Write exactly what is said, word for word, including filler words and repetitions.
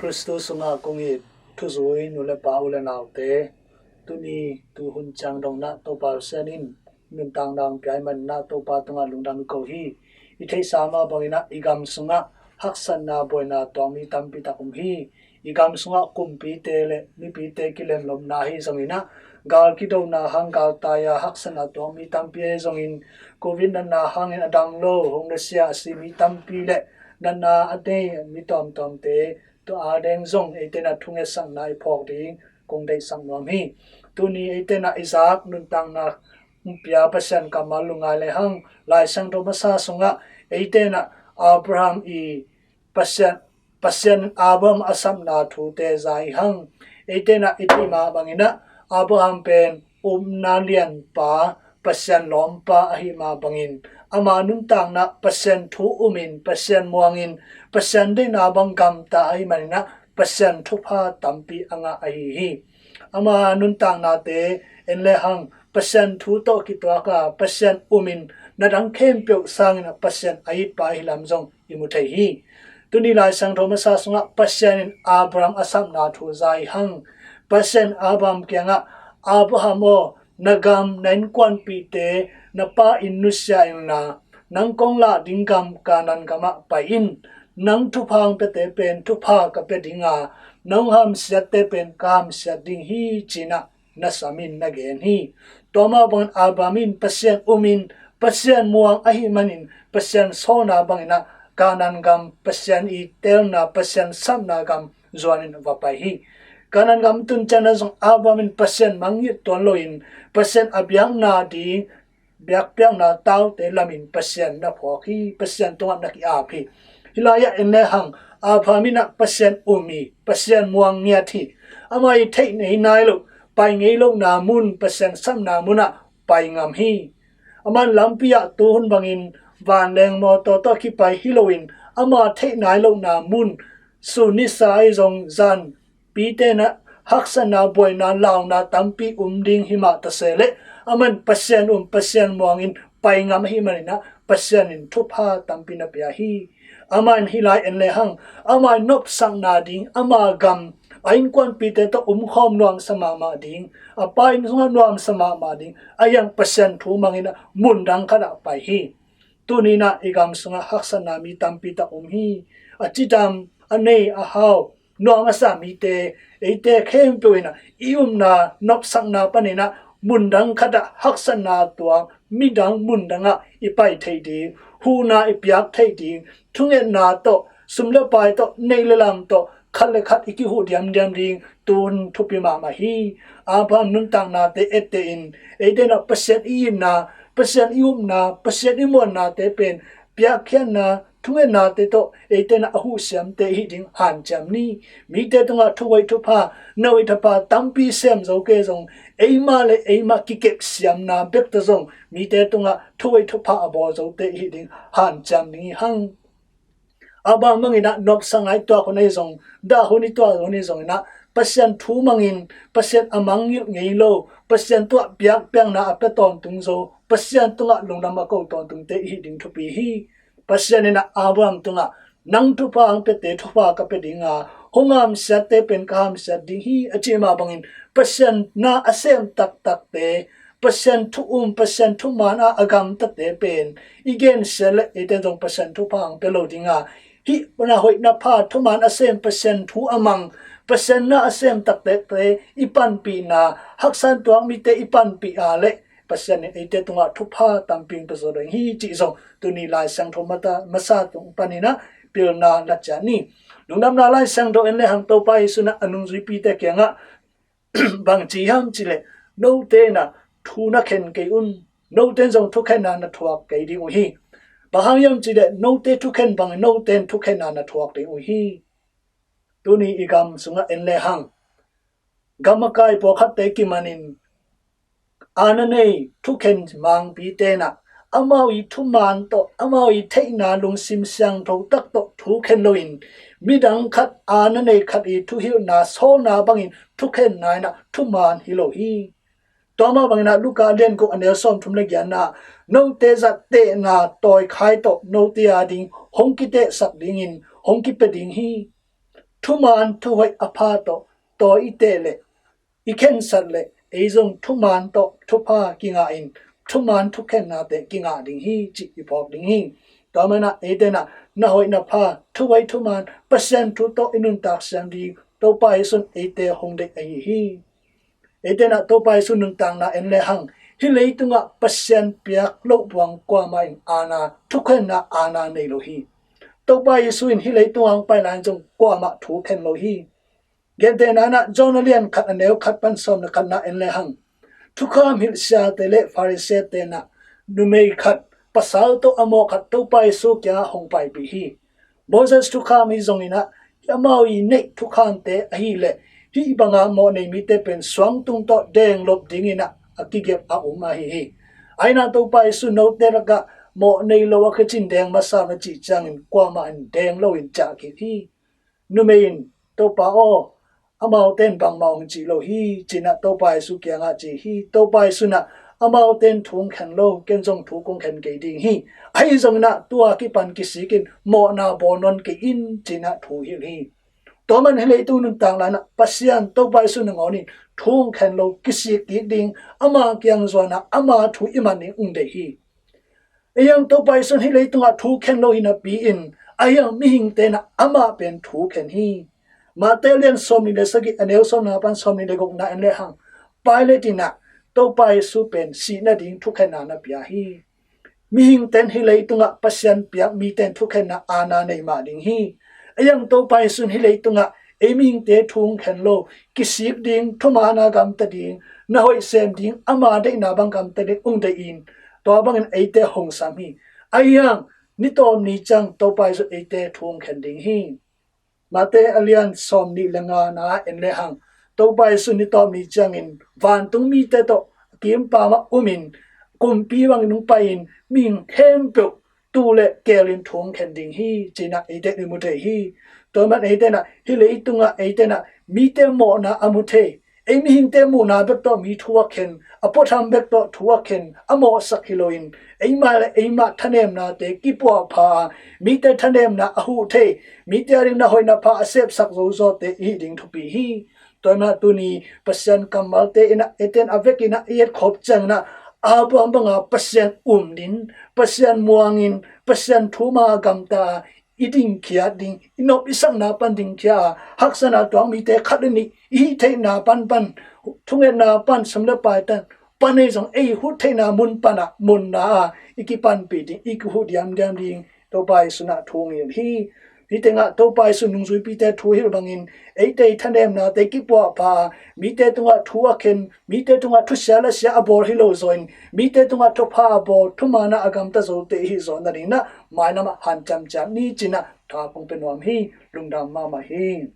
Khristu sungah kong it thuzui nu le pa, u le naute, tuni tuhun ciang dong na Topa Pasian in nuntakna hong pia ahih manin na Topa tungah lungdam i ko hi. I theihsa mah bangin ah i gam sungah haksatna, buaina tuak mi tampi tak om hi. I gam sungah kumpite le mipite kilemlomna ahi zongin ah, gal kidona hang galtai-a haksatna tuak mi tampi ahi zongin, covid natna hangin a dam lo, hong nasia a si mi tampi le natna a nei mi tuamtuamte tua ading zong eite in ah thungetsakna i phawk ding kong deihsak nuam hi. Tuni eite in ah i zak nuntakna hong pia Pasian kammal lungngai le hang, Lai Siangtho masa sungah eite in ah Abraham i Pasian, Pasian in Abraham a sapna thute za i hang. Eite in ah i theih mah bangin ah Abraham pen upna lianpa, Pasian lawmpa ahih mah bangin, ama nuntakna Pasian thu umin, Pasian muangin, Pasian deihna bang gamta ahih manin ah Pasian thupha tampi a ngah ahi hi. Ama nuntaknate en le hang, Pasian thu tawh kituak a, Pasian umin, na dang khempeuh sangin ah Pasian a itpa ahi lam zong i mu thei hi. Tuni Lai Siangtho masa sungah Pasian in Abraham a sapna thu za i hang. Pasian in Abraham kiangah, Abraham aw, na gam, na innkuanpihte, na pa inn nusia inla, nang kong lah ding gam Kanaan gamah pai in. Nang thupha hong piate pen thupha ka pia ding a, nang hamsiatte pen ka hamsiat ding hi, ci-in ah na sam in na gen hi. Tua mah bangin Abraham in Pasian umin, Pasian muang ahih manin, Pasian sawlna bangin ah Kanaan gam, Pasian i teelna, Pasian sapna gam zuanin va pai hi. Kanaan gam tun ciangin zong Abraham in Pasian mangngilh tuan loin, Pasian a biakna ding, biakpiakna taute lamin Pasian na phawk hi, Pasian tungah na ki-ap hi. Hih lai-ah en le hang, Abraham in ah Pasian um hi, Pasian muang ngiat hi. Amah i theih ngei nai loh, pai ngei lohna mun, Pasian sapna munah pai ngam hi. Aman lampi ah tuhun bangin vanleng mawtaw tawh kipai hi loin, ama theih nai lohna mun, sun nisa ahi zong zan pite in ah haksatna, buaina, launa tampi um ding hi mah ta se leh, aman Pasian um, Pasian muangin pai ngam ahih manin ah Pasian in thupha tampi na pia hi. Amah in hih lai en le hang, amah in nopsakna ding, ama gam, a innkuanpihte tawh umkhawm nuamsa mahmah ding, a pa inn sungah nuamsa mahmah ding, a hiang Pasian thu mangin ah mun dang khatah pai hi. Tuni in ah i gam sungah haksatna mi tampi tak om hi. A cidam, a nei, a hau, nuam a sa mite, eite khempeuh in ah i upna, nopsakna panin ah mun dang khatah haksatna tuak, midang mun dangah i pai theih ding, huhna i piak theih ding, thungetna tawh, sum le pai tawh, neih le lam tawh, khat le khat i kihuh diamdiam ding tun thupi mahmah hi. Abraham nuntaknate etteh in, eite in ah Pasian i itna, Pasian i upna, Pasian i muannate pen piakkhiatna, thungetnate tawh eite in ah a huh siamte i hih ding hanciam ni. Mite tungah thuhoih thupha, na hoih thupha tampi sem zo kei zong, eimah le eimah kikep siamna bek tawh zong mite tungah thuhoih thupha a bawl zote i hih ding hanciam ding hi hang. Abraham bangin ah nopsa ngai tuak hun ahi zong, dah hun i tuak hun ahi zongin ah, Pasian thu mangin, Pasian a mangngilh ngei lo, Pasian tungah biakpiakna a pia tawntung zo, Pasian tungah lungdam a ko tawntungte i hih ding thupi hi. Pasian in ah Abraham tungah, nang thupha hong piate thupha ka pia ding a, hong hamsiatte pen ka hamsiat ding hi, a cih mah bangin, Pasian na a sem taktakte, Pasian thu um, Pasian thuman a a gamtate pen i gensia leh eite zong Pasian thupha hong pia lo ding a, hih na hoih na pha thuman a sem Pasian thu a mang, Pasian na a sem taktakte i panpihna, haksat tuak mite i panpih a leh Pasian in eite tungah thupha tampi hong pia zo ding hi cih zong tuni Lai Siangtho mata, masa tung panin ah pilna la ciat ni. Lungdamna Lai Siangtho en le hang, Topa Jesu in ah a nungzuipite kiangah bang ci hiam cih leh, note in ah thu na khen kei un, note in zong thukhenna na thuak kei ding uh hi. Bang hang hiam cih leh, note thukhen bangin note in thukhenna na thuak ding uh hi. Tuni i gam sungah en le hang, gam a kai pawlkhatte kimanin, a na nei thukhen mangpite in ah amau i thuman tawh, amau i theihna lungsim siangtho tak tawh thukhen loin, midang khat, a na nei khat i thuhilhna sawlna bangin thukhenna in ah thuman hi lo hi. Tua mah bangin ah Luka lian guk a neu sawmthum le giatna ah, note zat tehna tawikhai tawh note a ding hong kitehsak dingin hong kipia ding hi. thuman thuhoih a pha tawh tawi i teh leh, i khensat leh, ei zong thuman tawh thupha kingah in, thuman thukhennate kingah ding hi, cih i phawk ding hi. Tua manah eite nah na hoih na pha, thuhoih thuman, Pasian thu tawh i nuntak siam ding Topa Jesu in eite hong deih ahi hi. Eite nah Topa Jesu nuntakna en lehang, hih leitungah Pasian piak loh buang kuamah in aana, thukhenna aana nei lo hi. Topa Jesu in hih leitungah hong pai lai-in zong kuamah thu khen lo hi. Gentehna nah John a lian khat a neu khat pan sawm le khatna en lehang, thukham hilh siate le Pharisee-te nah numei khat pasal tawh a mawh khat Topa Jesu kiangah hong paipih hi. Moses thukham hi zongin ah, amau i neih thukhamte ahih leh hih banga mawhnei mite pen suangtum tawh denglop dingin ah a kigelh a um ahi hi. Ahi nah Topa Jesu in note lakah mawhnei lo a khicin deng masa na cih ciangin kuamah in deng loin ciah kik hi. Numei in, Topa aw, amaute in bangmah hong ci lo hi, ci-in ah Topa Jesu kiangah ci hi. Topa Jesu in ah, amaute in thu hong khen lo, ken zong thu kong khen kei ding hi. Ahi zongin ah tua kipan kisik in mawhna bawl nawn kei in, ci-in ah thu hilh hi. Tua man hih leitung nuntak lai-in ah Pasian Topa Jesu nangawn in thu hong khen lo, kisik kik ding, ama kiang zuan ah ama thu i man ding hong deih hi. Ahi hang Topa Jesu in hih leitungah thu khen lo hi napi-in, ahi hang mihingte nah amah pen thu khen hi. Matthai a lian sawmnih le sagih a neu sawmnga pan sawmnih le gukna en lehang, Pilate in ah Topa Jesu pen sih nading thukhenna na pia hi. Mihingte in hih leitungah Pasian piak mite in thukhenna aana nei mah ding hi. Ahi hang Topa Jesu in hih leitungah ei mihingte thu hong khen lo, kisik ding, thuman a gamta ding, na hoih sem ding, ama deihna bang gamta ding hong deih in, tua bangin eite hong sam hi. Ahi hang ni tawp ni ciang Topa Jesu in eite thu hong khen ding hi. Matthai a lian sawmnih le ngana en lehang, Topa Jesu in ni tawp ni ciangin vantung mite tawh a kimpam ah umin, kumpi bangin hong pai-in mihing khempeuh tuu le keelin thu hong khen ding hi, ci-in ah eite in i mu thei hi. Tua man eite in ah hih leitungah eite in ah mite mawhna a mu thei, ei mihingte muhna bek tawh mi thu a khen, a puatham bek tawh thu a khen, a mawhsak hi loin, eimah le eimah thanemnate kipuahpha a, mite thanemna a huh thei, mite a ding na hoih na pha a sepsak zozawte i hih ding thupi hi. Tua manah tuni Pasian kammalte in ah eite in a vekin ah i etkhop ciangin ah, Abraham banga Pasian um ding, Pasian muangin, Pasian thu mah a gamta a, i dingkhia ding, i nop i sakna pan dingkhia a, haksatna tuang mite khat le nih i hih theihna pan pan, thungetna pan, sum le pai tan pan ei zong ei huh theihna mun pan ah munna a i kipanpih ding, i kihuh diamdiam ding Topa Jesu in ah thu hong hilh hi. Hih tengah Topa Jesu in nungzuipite thu hilh bangin eite i thanemnate kipuahpha a, mite tungah thu a khen, mite tungah thusia lasia a bawl hi lo zawin, mite tungah thupha a bawl, thuman a a gamta zote i hih zawh nadingin ah mailam ah hanciam ciat ni, ci-in ah thu hong pia nuam hi. Lungdam mahmah hi.